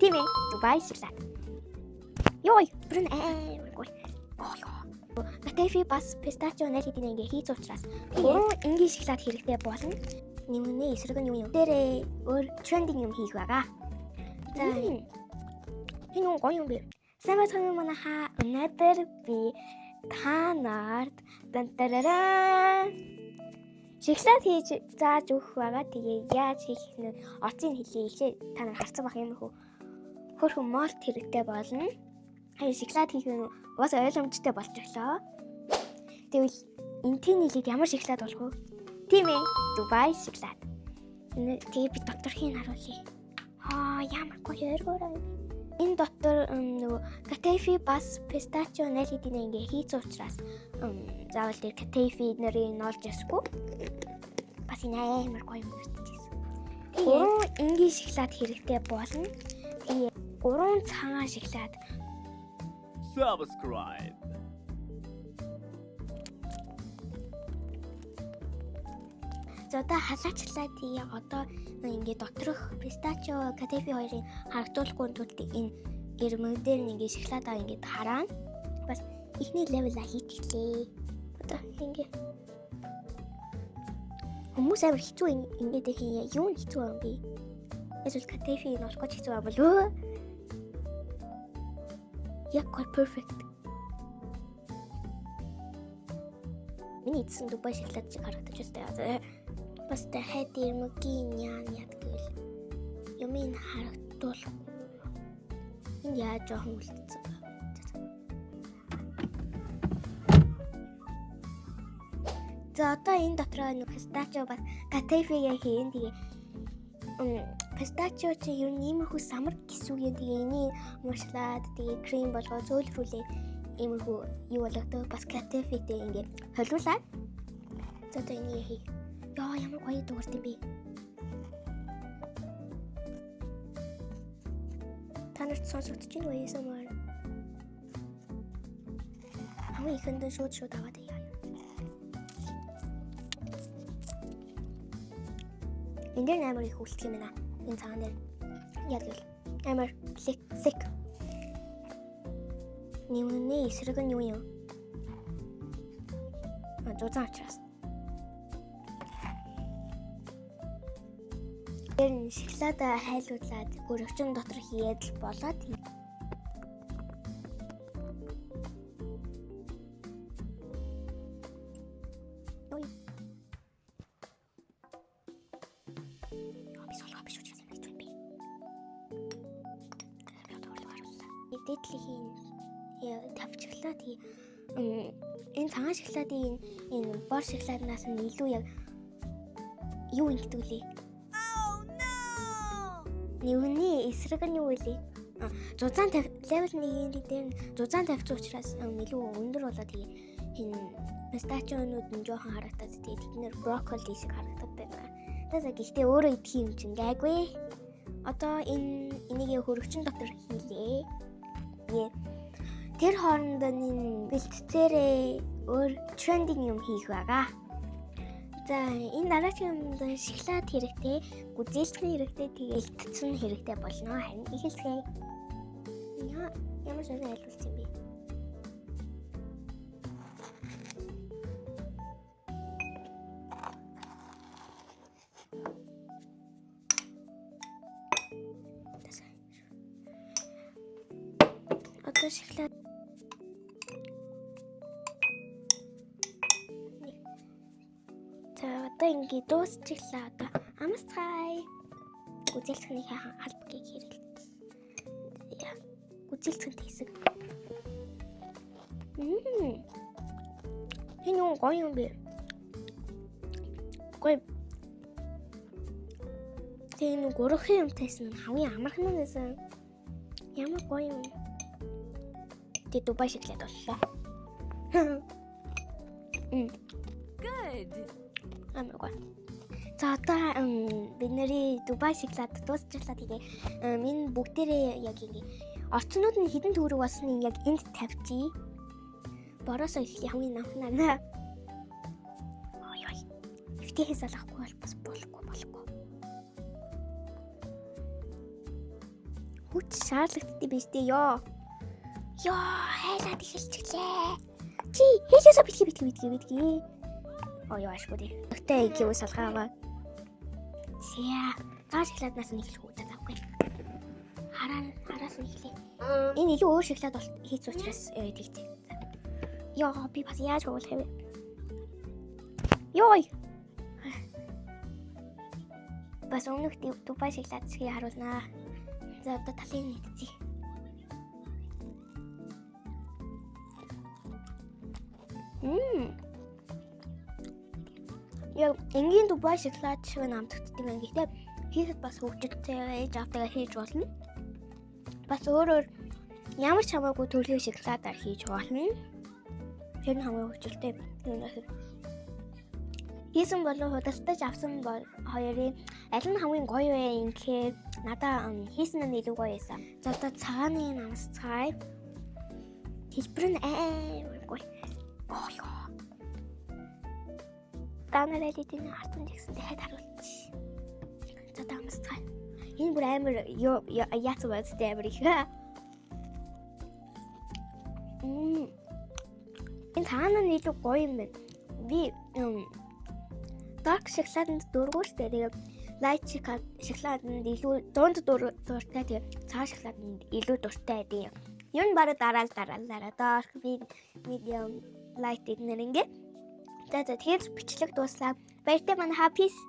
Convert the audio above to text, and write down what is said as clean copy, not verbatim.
Тийм ээ. Дубай шоколад. Йой, бүр амар гоё. Ой. Катефи бас пистачио 0 хэдийн ингээ хийц учраас гурван энгийн шоколад хэрэгтэй болно. Нэмнээ эсрэг нь юу юм? Дээрээ өөр trending юм хийх байгаа. За энэ юу гоё юм бэ? Сайн байцгаана уу манайхаа. Өнөөдөр би та нарт дан-тарараа шоколад хийж зааж өгөх байгаа. Тэгээ яаж хийх нь оцыг хэлье. Эхлээ та нар харцсан бах юм хөө. Хөрхөн молт хэрэгтэй болно. Харин шоколад хийх нь угаасаа ойлгомжтой болчихлоо. Тэгвэл энтийн нийлээд ямар шоколад болох вэ? Тийм ээ, Дубай шоколад. Энэ тэгээ би доторхийг харуулъя. Аа, ямар гоё өргөөрөө юм. Энэ дотор нөгөө катефи бас пистачио 0 хэдийн ингээ хийц учраас заавал тэр катефи нэрийг олж ясгүй. Бас энэ амар гоё юм ирчихсэн. Гурван энгийн шоколад хэрэгтэй болно. Тэгээ гурван цагаан шоколад. Subscribe. За одоо халаачлаа тэгээ одоо ингээ доторх пистачио катефи хоёрыг харагдуулахгүй тулд энэ ирмэг дээр нь ингээ шоколадаа ингээ хараана. Бас эхний level-а хийчихлээ. Одоо ингээ хүмүүс амар хэцүү ингээд их юм юу нь хэцүү юм бэ? Эсвэл катефи нь олох гэж хэцүү юм болов уу? Яг гой perfect. Миний идсэн Дубай шоколад шиг харагдаж байна. Бас дахиад ирмэгийн яан яд гэвэл юмыг харагдуулахгүй. Энд яаж жоохон үлдсэн бэ? За одоо энэ дотроо нэг пистачио бас катефигээ хийн. Тэгээ пистачио чи ер нь иймэрхүү самар гэсэн үг юм. Тэгээ энийг муушлаад тэгээ крем болгоо зөөлрүүлээ иймэрхүү юу болгодог. Бас катефитэй ингээд холиулаад. За одоо энийг хий. Яа ямар гоё дуурд юм бэ? Та нарт сонсогдож байна уу ASMR? Хамгийн ихэнд шууд шууд аваад яа. Энэ дээр амар их үлдэх юм байна. Энэ цагаан дээр. Яг л амар thick. Нэмнээ эсрэг нь юу юм? А зузаан учраас. Тэр нь шоколад хайлуулад өргөчн дотор хийгээд л болоод. Ой. Би солгоо биш учраас амар хэцүү юм би. Би одоо орлого харууллаа. Дээдлэхийн тавьчихлаа. Тэгээ энэ цагаан шоколадын энэ бор шоколаднаас нь илүү яг юу ингэдэг лээ? Нэвний эсрэг нь юу вэ? Зузаан level 1-ийн дээр нь зузаан тавьсан учраас илүү өндөр болоод тэгээ энэ пистачионууд нь жоохон харагдаад тэгээ тэд нэр брокколи шиг харагдаад байна. За гэхдээ өөрөө идэх юм чинь гайгүй. Одоо энэ энийг хөрөгчн дотор хийлээ. Тэр хооронд энэ бэлтцээрээ өөр trending юм хийх байгаа. За энэ дараагийн юмд шоколад хэрэгтэй, гүзээлцгэн хэрэгтэй, тэгээ элтцэн хэрэгтэй болно. Харин эхэлцгээе. Ямар сонин айлуулсан юм бэ? Одоо шоколад За одоо ингэ дуусчихлаа одоо амсцгаая. Гүзээлцгэнийхээ албагийг хэрэглэв. Гүзээлцгэнтэй хэсэг. Энэ юу гоё юм бэ? Гоё. Тэгээ энэ гурван юмтайсан нь хамгийн амархан нь байсан. Ямар гоё юм. Тэгээ Дубай шоколад боллоо. Good. Амар гоё. За одоо бид нарын Дубай шоколад дуусчихлаа. Тэгээ энэ бүгдээрээ яг ингэ орцнууд нь хэдэн төгрөг болсныг яг энд тавьчих. Бороосоо эхлэе хамгийн намхнаа. Ой ой. Эвтэйхээс алахгүй бол бас болохгүй болохгүй. Хүч шаардлагатай биш дээ ёо. Ёо, хайлаад эхэлчихлээ. Чи хэлээсээ битгий, битгий, битгий, битгий. Оо ёо, ашгүй дээ. Өгтэй гэвэл салгаа аваа. За, цааш шоколаднаас нь эхлэх үү? За, заахгүй. Хараа хараас нь эхлэе. Энэ илүү өөр шоколад бол хийц учраас тэгтээ. Ёо, би бас яаж хуулах юм бэ? Йой. Бас өмнөх Дубай шоколад шиг харуулнаа. За, одоо талын нэгдцээ. Мм. Яг энгийн Дубай шоколад шиг амтагддаг юм байна. Гэхдээ хийхэд бас хөгжилтэй, ээж аавтайгаа хийж болно. Бас өөр өөр ямар ч хамаагүй төрлийн шоколадаар хийж болно. Тэр нь хамгийн хөгжилтэй юм байна. Хийсэн болон худалдаж авсан бол хоёрын аль нь хамгийн гоё вэ юм гэхээр надаа хийсэн нь илүү гоё байсан. За, одоо цагааны амсцгаая. Хэлбэр нь амар гоё. Оо ёо. Та нар аль хэдийн харсан ч гэсэн дахиад харуулчих. За, одоо амсцгаая. Энэ бүр амар ёо яац бодтой, амар их. Энэ цагаан нь илүү гоё юм байна. Би dark шоколаданд дургүй шүү дээ. Тэгээ light шоколаданд илүү дунд дуртай. Тэгээ цагаан шоколаданд илүү дуртай гэдэг. Юу нь бараг дараал дараал дараа dark, medium, light эднэр ингээ. За, тэгэхээр бичлэг дууслаа. Баяртай манай ха, peace.